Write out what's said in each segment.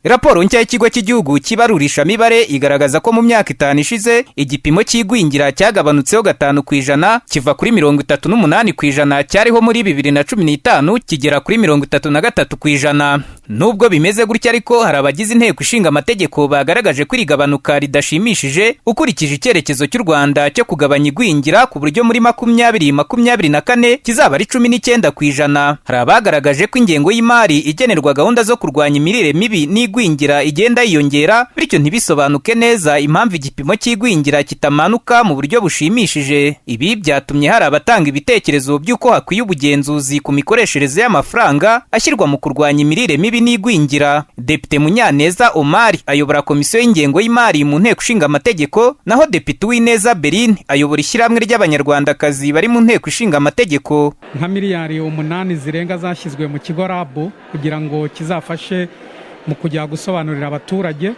Raporo nshya y'ikigo cy'igihugu cy'ibarurishamibare igaragaza ko mu myaka 5 ishize igipimo cy'igwingira cyagabanutseho 5% kiva kuri 38% cyariho muri 2015 kigera kuri 33%. Nubwo bimeze gutya ariko, hari abagize inteko ishinga amategeko bagaragaje ko iri gabanuka ridashimishije ukurikije icyerekezo cy'u Rwanda cyo kugabanya igwingira ku buryo muri 2024 kizaba ari 19%. Hari abagaragaje ko ingengo y'imari igenerwa gahunda zo kurwanya imirire mibi n'igwingira igenda yiyongera, bityo ntibisobanuke neza impamvu igipimo cy'igwingira kitamanuka mu buryo bushimishije. Ibi byatumye hari abatanga ibitekerezo by'uko hakwiye ubugenzuzi ku mikoreshereze y'amafaranga ashyirwa mu kurwanya imirire mibi n'igwingira. Depite Munyaneza Omar ayobora komisiyo y'ingengo y'imari mu nteko ishinga amategeko, naho Depite Uwineza Berine ayobora ishyirahamwe ry'Abanyarwandakazi bari mu nteko ishinga amategeko. Nka miliyari 8 zirenga zashyizwe mu kigo RAB kugira ngo kizafashe mu kujya gusobanurira abaturage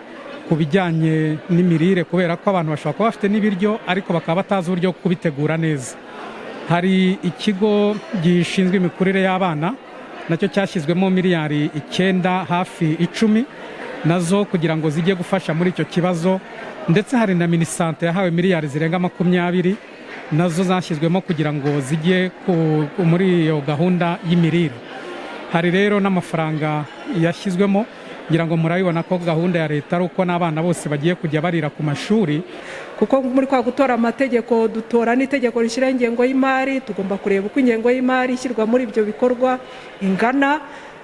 ku bijyanye n'imirire, kubera ko abantu bashobora kuba bafite n'ibiryo ariko bakaba batazi uburyo bwo kubitegura neza. Hari ikigo gishinzwe imikurire y'abana, nacyo cyashyizwemo miliyari 9 hafi 10 nazo kugira ngo zijye gufasha muri icyo kibazo. Ndetse hari na MINISANTE yahawe miliyari zirenga 20, nazo zashyizwemo kugira ngo zijye muri iyo gahunda y'imirire. Hari rero n'amafaranga yashyizwemo, ngira ngo murabibona ko gahunda ya leta ari uko n'abana bose bagiye kujya barira ku mashuri. Kuko muri kwa gutora amategeko dutora n'itegeko rishyiraho ingengo y'imari, tugomba kureba uko ingengo y'imari ishyirwa muri ibyo bikorwa ingana.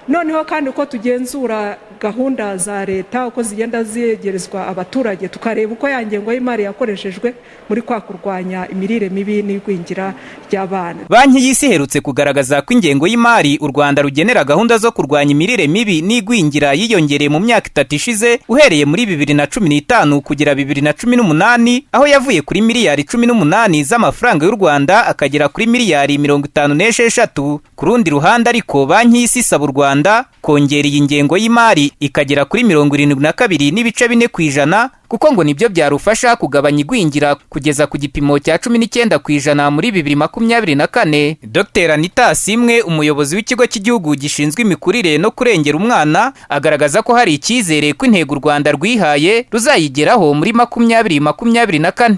Noneho kandi uko tugenzura gahunda za leta, uko zigenda zegerezwa abaturage, tukareba uko ya ngengo y'imari yakoreshejwe muri kwa kurwanya imirire mibi n'igwingira ry'abana. Banki y'Isi iherutse kugaragaza ko ingengo y'imari u Rwanda rugenera gahunda zo kurwanya imirire mibi n'igwingira yiyongereye mu myaka 3 ishize, uhereye muri 2015 kugera 2018, aho yavuye kuri miliyari 18 z'amafaranga y'u Rwanda akagera kuri miliyari 56. Ku rundi ruhande ariko, Banki y'Isi isaba u Rwanda kongera iyi ngengo y'imari ikagera kuri 72.4%, kuko ngo nibyo byarufasha kugabanya igwingira kugeza ku gipimo cya 19% muri 2024. Dr Anita Simwe, umuyobozi w'ikigo cy'igihugu gishinzwe imikurire no kurengera umwana, agaragaza ko hari icyizere ko intego u Rwanda rwihaye ruzayigeraho muri 2024.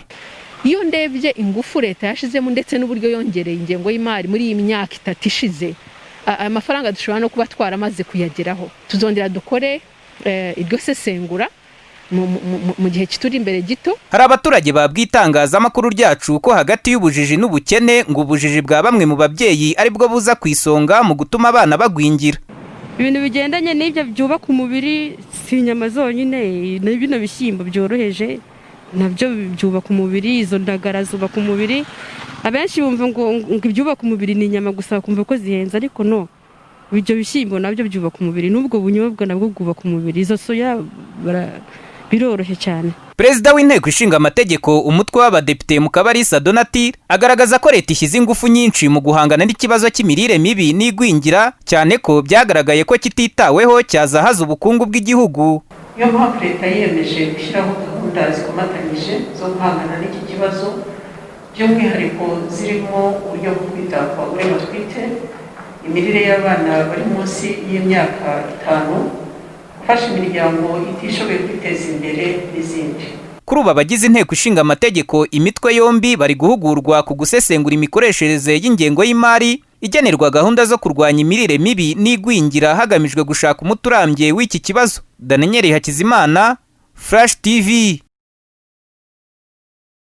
Iyo ndebye ingufu leta yashizemo ndetse n'uburyo yongereye ingengo y'imari muri iyi myaka 3 ishize, aya mafaranga dushobora no kuba twaramaze kuyageraho. Tuzongera dukore iryo sesengura mu gihe kituri imbere gito. Hari abaturage babwiye itangazamakuru ryacu ko hagati y'ubujiji n'ubukene, ngo ubujiji bwa bamwe mu babyeyi aribwo buza ku isonga mu gutuma abana bagwingira. Ibintu bigendanye n'ibyo byubaka umubiri si inyama zonyine, ni bino bishyimbo byoroheje nabyo byubaka umubiri, izo ndagara zubaka umubiri. Abenshi bumva ngo ibyubaka umubiri ni inyama gusa, bakumva ko zihenze, ariko no ibyo bishyimbo nabyo byubaka umubiri, n'ubwo bunyobwa nabwo bwubaka umubiri, izo soya biroroshye cyane. Perezida w'inteko ishinga amategeko umutwe w'abadepite, Mukabarisa Donatille, agaragaza ko leta ishyize ingufu nyinshi mu guhangana n'ikibazo cy'imirire mibi n'igwingira, cyane ko byagaragaye ko kititaweho cyazahaza ubukungu bw'igihugu. Niyo mpamvu leta yiyemeje gushyiraho gahunda zikomatanyije zo guhangana n'iki kibazo, by'umwihariko zirimo uburyo bwo kwita ku bagore batwite, imirire y'abana bari munsi y'imyaka 5, gufasha imiryango itishoboye kwiteza imbere n'izindi. Kuri ubu abagize inteko ishinga amategeko imitwe yombi bari guhugurwa ku gusesengura imikoreshereze y'ingengo y'imari igenerwa gahunda zo kurwanya imirire mibi n'igwingira, hagamijwe gushaka umuti urambye w'iki kibazo. Daniel Hakizimana, Flash TV.